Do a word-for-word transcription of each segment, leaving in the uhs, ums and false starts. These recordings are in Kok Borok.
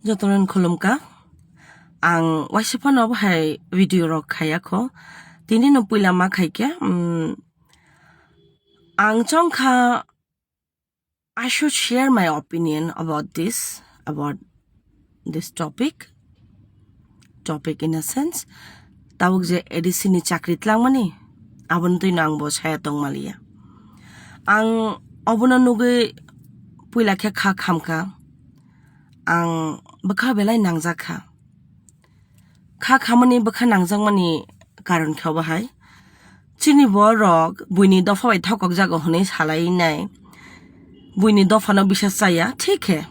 Jotono khulumkha. Ang waisa phano bo hai video rok khaya kho. Tini no puila ma khaikhe, mm, ang chongkha, I should share my opinion about this, about this topic. Topic in a sense, tabuk je A D C ni chakri tlangmani, aboni twino ang bo saya tongmaliya. Ang obono nugwi puila khe kha khamkha, ang bwkha belai nangjakha. Kha khamani bwkha nangjakmani karon khe obo hai, chini borok buini dopha bai thokok jago hwnwi salai nai. Buini dophano bisas chaya, thik khe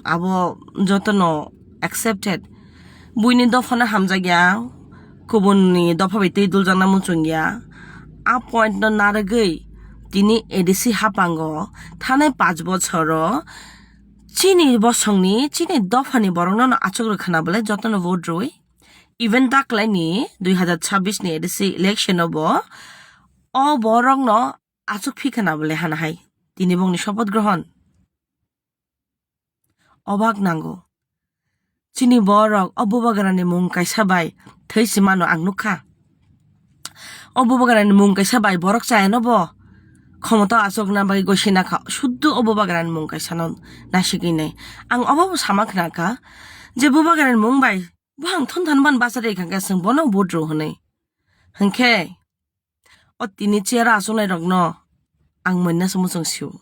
abo jotono accepted. Buini dophano hamjakya, kubunni dopha bai tei duljakna muchungya. A point no narwgwi tini A D C hapango thanai panch bochoro chini bosongni, chini dophani borokno no achuk rwkhana bwle jotono vote rwi. Even taklaini dui hazar chabbish ni A D C election o bo o borokno achuk phikhana bwle hana hai. Tini bongni sopoth grohon. Obak nango. Chini borok o bubagrani mung kaisa bai thwi si mano ang nukha. O bubagrani mung kaisa bai borok chayano bo khomota achukna bagwi gosina kha. Suddu o bubagrani mung kaisa no nasigwi nai. Ang obo bo sama khna kha je bubagrani mung bai bo ang thon than ban bachari kha khe chwng bono vote rw hwnwi. Hwnkhe o tini chair o achuknai rokno ang moina se muchung sio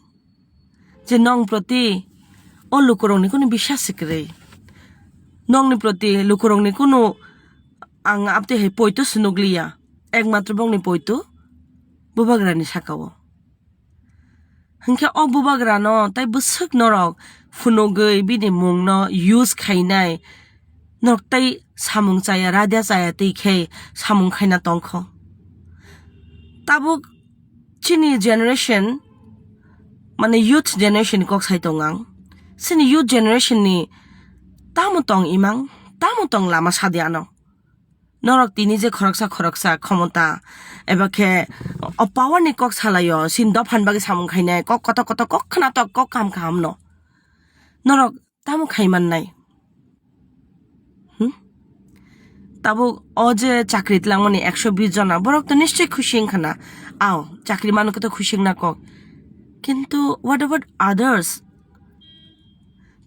je nong proti o lukurokni kunu biswas se kwrwi. Nongni proti lukurokni kunu ang abtwi hai poito se nukliya, ekmatro bongni poito bubagrani saka o. Hwnkhe o bubagrano tai bwswk norok phunugwi bini mungno use khainai, norok tai samung chaya, raida chaya twi khe samung khaina tongkho. Tabuk chini generation, mane youth generation ni kok sai tong ang. Chini youth generation ni tamo tong imang, tamo tong lama sadi ano. Norok tini je khoroksa khoroksa khomota eba khe o power ni kok salaio, sin dophan bagwi samung khainai, kok kotor kotor, kok khnatok, kok kaham kaham no. Norok tamo khai mannai? Hmm? Tabuk o je chakri tlangmani ekso bis jona, borok to nischoi khusi wngkha na. Ao, chakri mano khe to khusi wngna kok. Kintu what about others?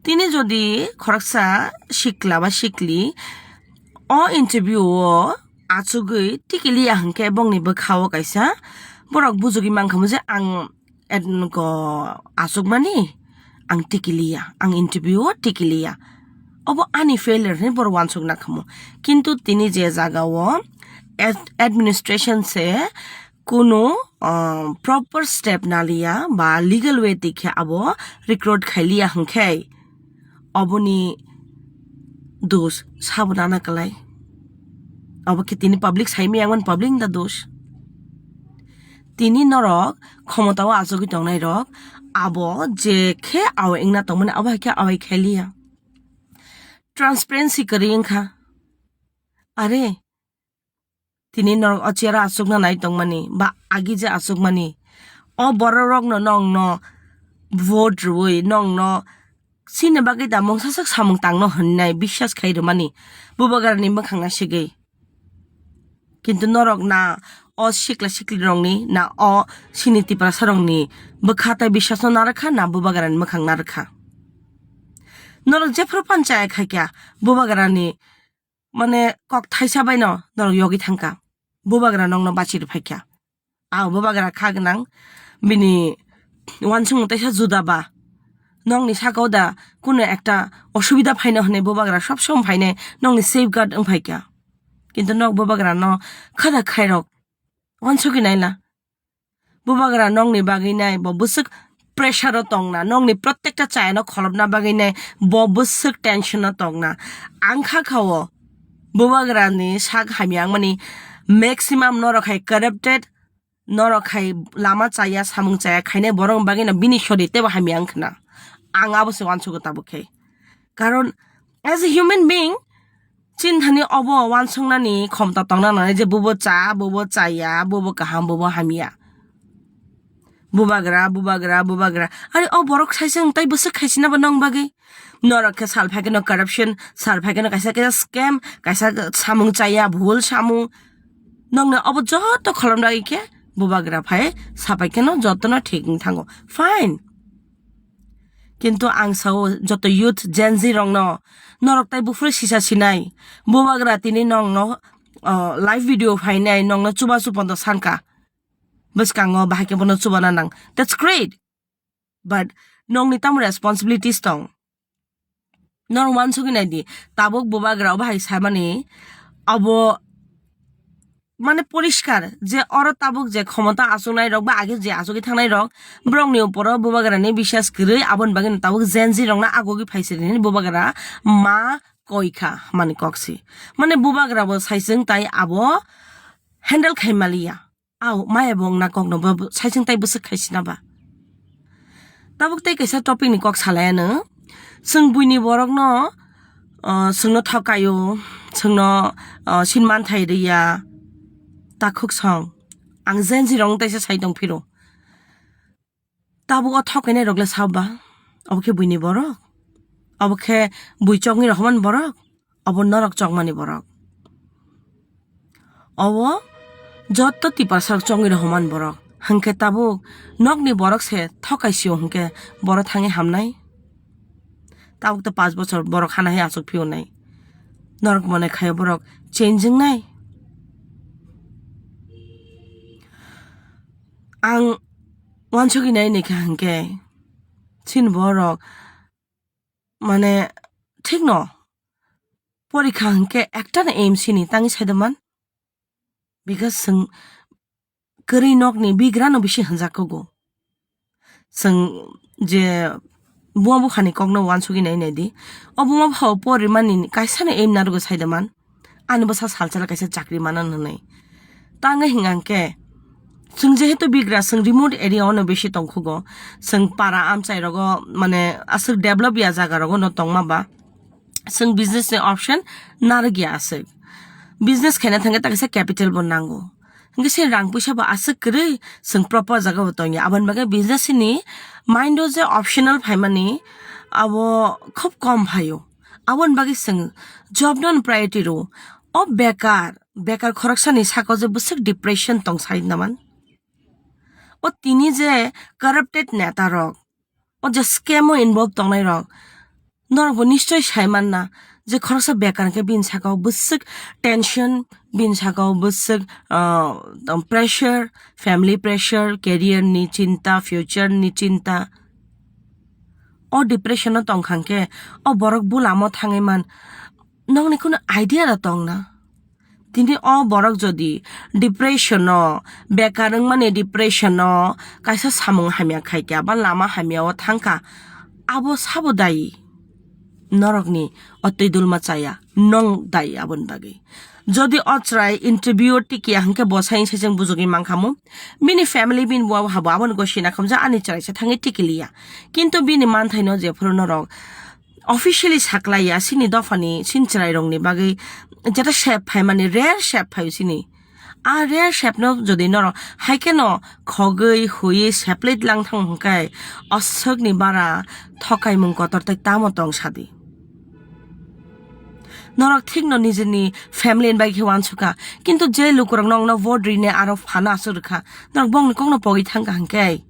Tini jodi khoroksa sikla ba sikli o interview o achugwi tikiliya hwnkhe bongni bwkha o kaisa borok bujugwi mankhamu je ang et-, ko achukmani ang tikiliya, ang interview o tikiliya. Obo ani failure hinwi borok uansukna khamu. Kintu tini je jaga o ad-, administration se kunu, ah, proper step naliya ba legal way twi khe abo recruit khailiya hwnkhe oboni dos sabo nana kwlai. Obo khe tini public saimaya wngmani public ni da dos. Tini norok khomota o achugwi tongnai rok abo je khe awai wngna tongmani abo hai khe awai khailiya. Transparency kwrwi wngkha. Are, tini norok o chair o achukna nai tongmani ba agi je achukmani, o borok rokno nongno vote rwui nongno chini bagwi da mungsa sak samung tangno hwnnai biswas khai rwmani bubagrani mwkhang nasigwi. Kintu norok na o sikla sikli rokni na o chini Tiprasa rokni bwkha tai biswasno narwkha na bubagrani mwkhang narwkha. Norok jephru panchaya khaikha bubagrani mane kok thaisa baino norok yogwi thangkha, bubagra nokno bachiri phaikha. Ang bubagra kha gwnang, bini uansukmung teisa juda ba, nokni saka o da kunu ekta osubida phaino hwnwi bubagra sob som phainai nokni safeguard wng phaikha. Kintu nok bubagra no khada khairok uansukwi naila. Bubagra nokni bagwi nai bo bwswk pressure o tongna, nokni protekta chayano kholopna bagwi nai bo bwswk tension o tongna. Ang kha kha o bubagra ni sak hamya wngmani maximum norok hai corrupted, norok hai lama chaya, samung chaya khainai borok bagwi no bini sori teibo hamya wngkhna. Ang abo se uansukgo tabuk khe. Karon as a human being, chini thani obo uansuknani khomta tongna nangnai je bubo cha, bubo chaya, bubo kaham, bubo hamya. Bubagra, bubagra, bubagra. Are o borok saisung tai bwswk khaisina ba nong bagwi? Norok khe sal phaikhe no corruption, sal phaikhe no kaisa kaisa scam, kaisa samung chaya, bhul samung. Nongno obo joto kholom ragwi khe bubagra phai sapai khe no joto no thik wng thango. Fine. Kintu ang sao joto youth Gen Z rokno, norok tai buphuru sisa sinai. Bubagra tini nongno, o, live video phainai, nongno chubachu pondo sanka. Bwskango bahai khe bono chubana nang. That's great. But nongni tamo responsibilities tong? Nor wansugwi naidi, tabuk bubagra o bahai saimani abo mane poriskar je oro tabuk je khomota achuknai rok ba age je achugwi thangnai rok, borokni uporo bubagrani biswas kwrwi, aboni bagwi tabuk Gen Z rokno agogwi phaisiri hwnwi bubagra ma koi kha hwnmani kok si. Mane bubagra bo saisung tai abo handle khai maliya. Au, maya bo wngna kokno bo, bo saisung tai bwswk khaisina ba. Tabuk tei kaisa topic ni kok salai ano. Chwng buini borokno, ah, chwngno thokaio, chwngno, ah, sin manthai rwya. Takhuk song. Ang Gen Z rokno taisa sai tong phiro. Tabuk o thokainai rok le sabo ba? Obo khe buini borok? Obo khe bui chokni rohormani borok? Obo norok chokmani borok. Obo joto tiprasa rok chokni rohormani borok. Hwnkhe tabuk nokni borok se thokai sio hwnkhe borok thangwi hamnai? Tabuk to panch bochor borok hana hai achuk phiyonai. Norok mone khaio borok change wngnai? Ang wansugwi nai naikha hwnkhe, chini borok, mane, thikno porikha hwnkhe ektano aim sini tangwi saidaman. Because chwng kwrwi nokni bigrano bisi hwnjak kogo. Chwng je buma buphani kokno wansugwi nai naidi. O buma bupha o porimani kaisano aim narwgo saidaman. Ani bwsa salsala kaisa chakri manan hwnwi. Tangwi hwnkhe chwng jehetu bigra, chwng remote area ono bisi tongkhugo. Chwng para amchai rogo, mane, aswk develop ya jaga rogo no tongma ba. Chwng business ni option narwk ya aswk. Business khaina thangkhe ta kaisa capital bo nango. Hwnkhe se rang puisa bo aswk kwrwi chwng proper jaga bo tongya. Aboni bagwi business ni mind o je optional phaimani abo khub kom phaio. Aboni bagwi chwng job no priority rwo. O bekar, bekar khoroksani saka je bwswk depression tong sai naman. O tini je corrupted neta rok, o je scam o involve tongnai rok, norok bo nischoi sai manna je khoroksa bekar hwnkhe bini saka o bwswk tension, bini saka o bwswk, ah, pressure, family pressure, career ni chinta, future ni chinta. O depression o tongkha hwnkhe o borok bulamo thangwi man, nokni kunu idea da tongna? Tini o borok jodi depression o, bekar wngmani depression o, kaisa samung hamya khaikha ba lama hamya o thangkha, abo sabo dayi? Norokni o twi dulma chaya, nong dayi aboni bagwi. Jodi o chwrai interview o tikiya hwnkhe bo sai sai chwng bujugwi mankhamu. Bini family bini bo habo aboni gosina khamjak ani chwraisa thangwi tikiliya. Kintu bini manthaino jephuru norok officially saklaiya, sini dophani, sini chwrairokni bagwi jeta sep phaimani, rare sep phaio sini. A rare sepno jodi norok haikheno khogwi, huiwi, seplai lang thang hwnkhe, aswkni bara thokaimung kotor tei tamo tong sadi? Norok thikno nijini family ni bai khe uansukha, kintu je lukurok nokno vote rine aro phano aswk rwkha, norok bongni kokno pogwi thangkha hwnkhe,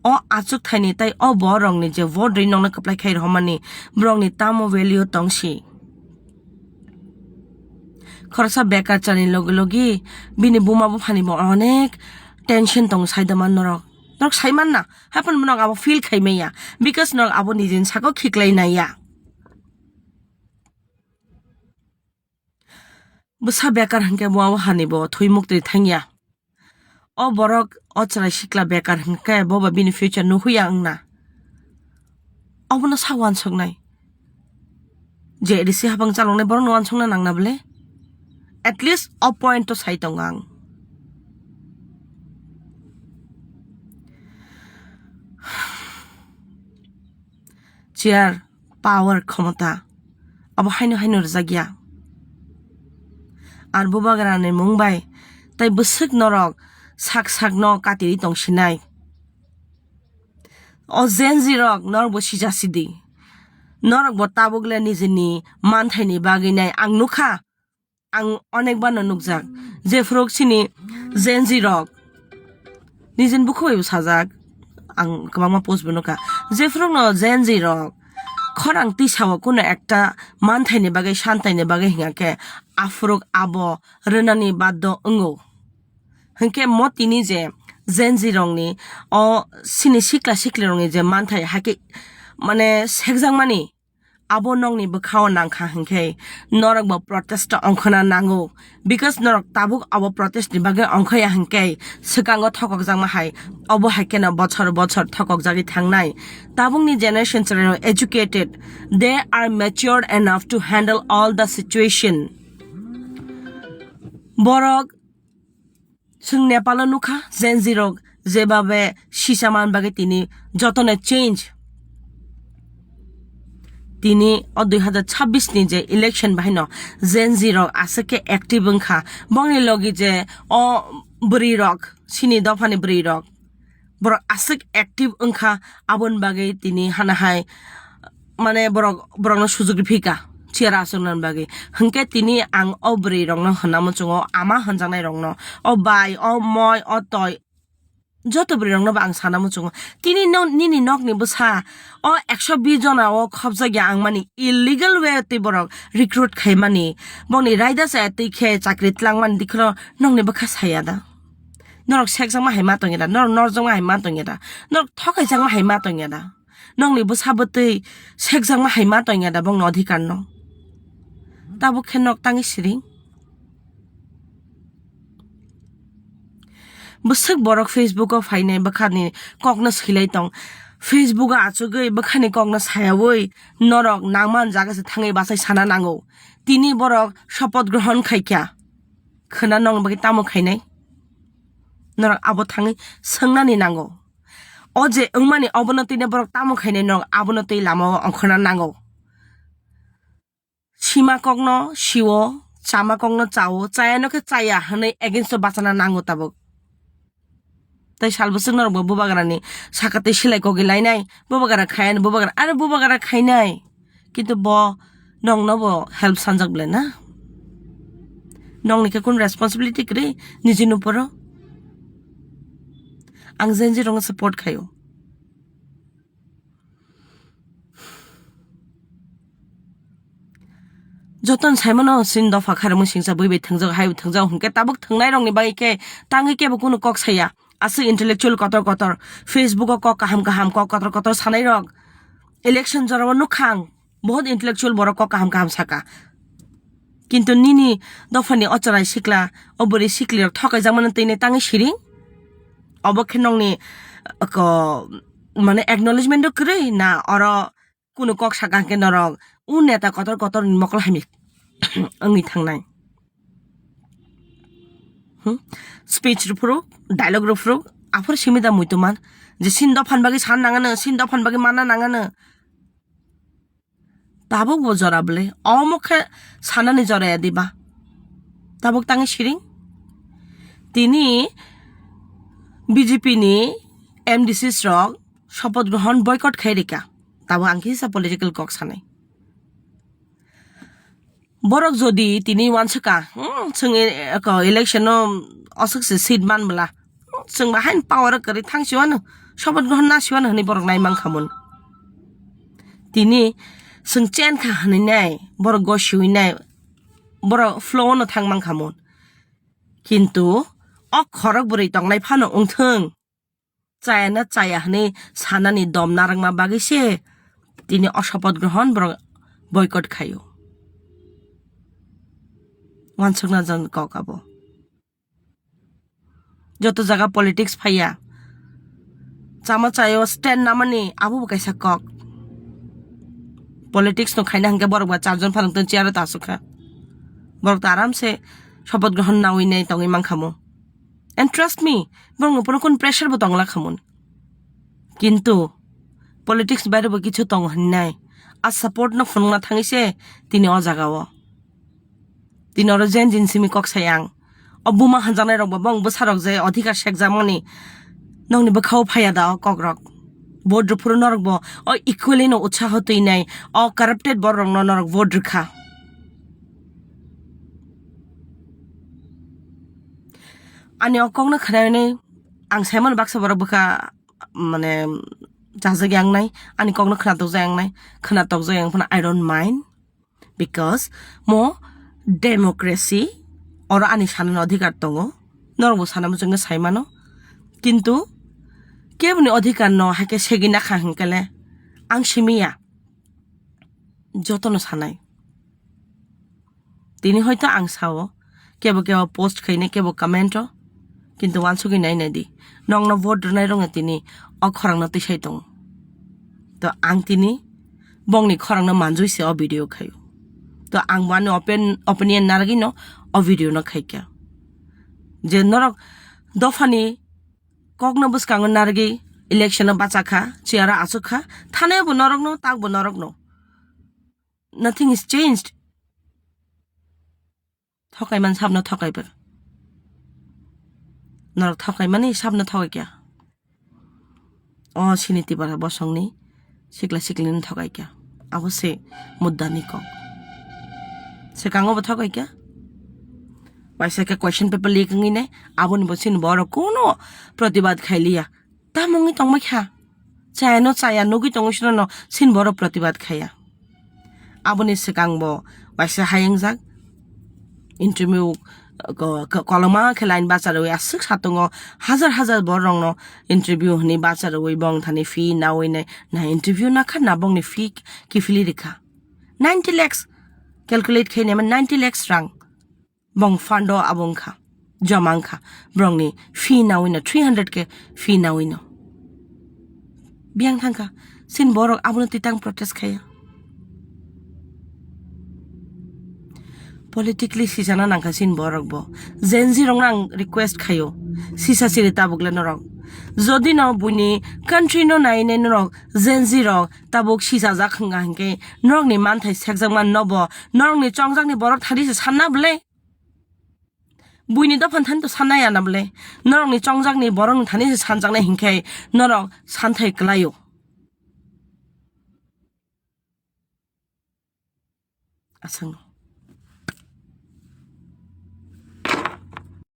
o achuk thaini tei o borokni je vote rwi nokno kwplai khai rohormani, borokni tamo value tongsi? Khoroksa bekar chani logi logi bini buma buphani bo onek tension tongo, saidaman norok. Norok saimanna, haiphano norok abo feel khai manya, because norok abo nijini saka o khiklai naiya. Bwsa bekar hwnkhe buma buphani bo thwi muktwi thangya. O borok o chwrai sikla bekar hwnkhe bo ba bini future nuhuya wngna. Obono sa uansuknai. Je risi habang chaloknai borokno uansukna nangna bwle? At least o point o sai tongo ang. Chair, power, khomota, abo haino haino rwjakya. Ar bubagrani mung bai tai bwswk norok sak sakno katirwi tongsinai. O Gen Z rok norok bo sija sidi. Norok bo tabuk le nijini manthaini bagwi nai ang nukha. Ang onek bano nukjak. Jephru chini Gen Z rok nijini bukhuk bai bo sajak. Ang kwbangma post bo nukha. Jephru no Gen Z rok khorang tisao kuno ekta manthaini bagwi santaini bagwi hingya khe aphuru abo rwnani baddo wngo. Hinkhe mo tini je Gen Z rokni o sini sikla sikli rokni je manthai hakhe mane sekjakmani abo nokni bwkhao nangkha hinkhe norok bo protest ongkhorna nango, because norok tabuk abo protest ni bagwi ongkhorya hinkhe swkango thokokjakma hai obo hai kheno bochor bochor thokokjagwi thangnai. Tabukni generation chwrairok educated, they are matured enough to handle all the situation. Borok Chwng Nepal o nukha, Gen Z rok jebabe sisa man bagwi tini jotone change. Tini o dui hazar chabbish ni je election bahai no Gen Z rok aswk khe active wngkha. Bongni logi je o bwrwi rok, sini dophani bwrwi rok, borok aswk active wngkha, aboni bagwi tini hana hai mane borok, borokno sujuk rifika chair achuknani bagwi. Hinkhe tini ang o bwrwi rokno hwnna muchungo, ama hwnjaknai rokno, o bai, o moi, o toi, joto bwrwi rokno bo ang sana muchungo. Tini no, nini nokni bwsa o ekso bish jona o khopjakya ang mani illegal way twi borok recruit khaimani, bongni raida chaya twi khe chakri tlangmani dikhro nokni bwkha saya da? Norok sekjakma hai ma tongya da? Norok norjakma hai ma tongya da? Norok thokaijakma hai ma tongya da? Nokni bwsa bwtwi sekjakma hai ma tongya da bongni odhikar no? Tabuk khe nok tangwi siring. Bwswk borok Facebook o phainai bwkhani kokno swilai tong. Facebook o achugwi bwkhani kokno sayaui norok nangman jaga se thangwi bachai sana nango. Tini borok shopoth grohon khaikha. Khwna nokni bagwi tamo khainai? Norok abo thangwi swngnani nango. O je wngmani obono twi borok tamo khainai, norok abono twi lama o ongkhorna nango. Sima kokno sio, chama kokno chao, chayano khe chaya hwnwi against o bachana nango tabuk. Tei sal bwswk norok bo bubagrani saka twi silai kogwi lainai, bubagra khayani, bubagra, are bubagra khainai. Kintu bo nokno bo help sanjak belai na? Nokni khe kun responsibility kwrwi nijini uporo? Ang Gen Z rokno support khaio. Joton saimano sin dopha kharwi singsa bui bai thwngjak, hai thwngjak hwnkhe tabuk thwngnai rokni bagwi khe tangwi kebo kunu kok saya. Aswk intellectual kotor kotor, Facebook o kok kaham kaham, kok kotor kotor sanai rok. Election jorao nukhang, bahut intellectual borok kok kaham kaham saka. Kintu nini dophani o chwrai sikla, o bwrwi sikli rok thokaijakmano twi ne tangwi siring? Obo khe nokni, ko, mane acknowledgement o kwrwi na oro kunu kok saka hwnkhe norok u neta kotor kotor ni mokol hamya wngwi thangnai? Hmm? Speech rwphuru, dialogue rwphuru, aphuru simi da muitu man je sin dophan bagwi san nangano, sin dophan bagwi manna nangano. Tabuk bo jora bwle, omo khe sanani jora ya diba? Tabuk tangwi siring? Tini B J P ni M D Cs rok shopoth grohon boycott khai rika. Tabuk ang kisa political kok sanai. Borok jodi tini wanswka, hmm, chwng e-, eko election no oswk se seat man bwla, hmm, chwng ba hain power kwrwi thang siwano, shopoth grohon na siwano hwnwi borok nai mankha mun. Tini chwng chen kha hwnwi nai, borok go siwi nai, borok flow no thang mankha mun. Kintu o khorok bwrwi tongnai phano wngthwng. Chaya na chaya hwnwi sanani dom narwkma bagwi se tini o shopoth grohon borok boycott khaio. Wansukna jan kok abo. Joto jaga politics phaiya. Chama chayo stand namani abo bo kaisa kok. Politics no khaina hwnkhe borok ba charjon phalangtong chair o ta aswk kha. Borok ta aram se shopoth grohon nawi nai tongwi mankha mo. And trust me, borokni uporo kun pressure bo tongla khamun. Kintu politics ni baire bo kichu tongo hinwi nai. A support no phunukna thangwi se tini o jaga o. Tini oro jen jin simi kok sayang. O buma hanjaknai rok bo bong bwsa rok je odhikar sekjakmani nokni bwkha o phaiya da o kok rok. Vote rwphuru norok bo o equally no utsaho twinai, o corrupted borok rokno norok vote rwkha. Ani o kokno khnainai ang saimano baksa borok bwkha mane chajak yangnai, ani kokno khnatok jai yangnai, khnatok jai yang phano I don't mind. Because mo democracy, oro ani sanani odhikar tongo, norokbo sana muchungwi sai mano. Kintu keboni odhikar no haikhe segwi nakha hinkhe le ang simi ya, jotono sanai. Tini hoito ang sao, kebo kebo post khainai, kebo comment o, kintu wansugwi nai nai di, nokno vote rwnai rokno tini o khorangno twisai tongo. To ang tini bongni khorangno manjui se o video khaio. To ang bo ani open, opinion narwgwino o video no khaikha. Je norok dophani kokno bwskango narwgwi election o bachakha, chair o achukha, thanai bo norokno, tak bo norokno. Nothing is changed. Thokai man sabno thokai ba. Norok thokai mani sabno thokai kya? O sini tibara bosongni sikla siklini thokai kya? Abo se muddani kok. Sekango bo thokai kya? Waisa khe question paper leak wngwi nai, aboni bo sini borok kuno protibad khailiya. Tamo wngwi tongma kha? Chayano chaya nugwi tongo sinono sin borok protibad khaya. Aboni swkang bo waisa hayungjak interview ko-, ko-, koloma khe line bacha rwi aswk satungo hajar hajar borok rokno interview hwnwi bacha rwi bong thani fee nawi nai na interview nakha na bongni fee kiphilwi rikha ninety lakhs calculate khe naima ninety lakhs rang. Bong fund o abo wngkha, joma wngkha, borokni fee nawino three hundred K fee nawino. Biyang thangkha, sin borok abono titang protest khaya. Politically sisana nangkha sin borok bo. Gen Z rokno ang request khayo, sisa siri tabuk le norok. Jodi no buini country no nai nai norok Gen Z rok tabuk sisajak hwnga hinkhe norokni manthai sekjakma nobo norokni chongjakni borok thani se sanna bwle. Buini dophan thani to sanna ya na bwle. Norokni chongjakni borokni thani se sanjaknai hinkhe norok santhai kwlaio. Aswk.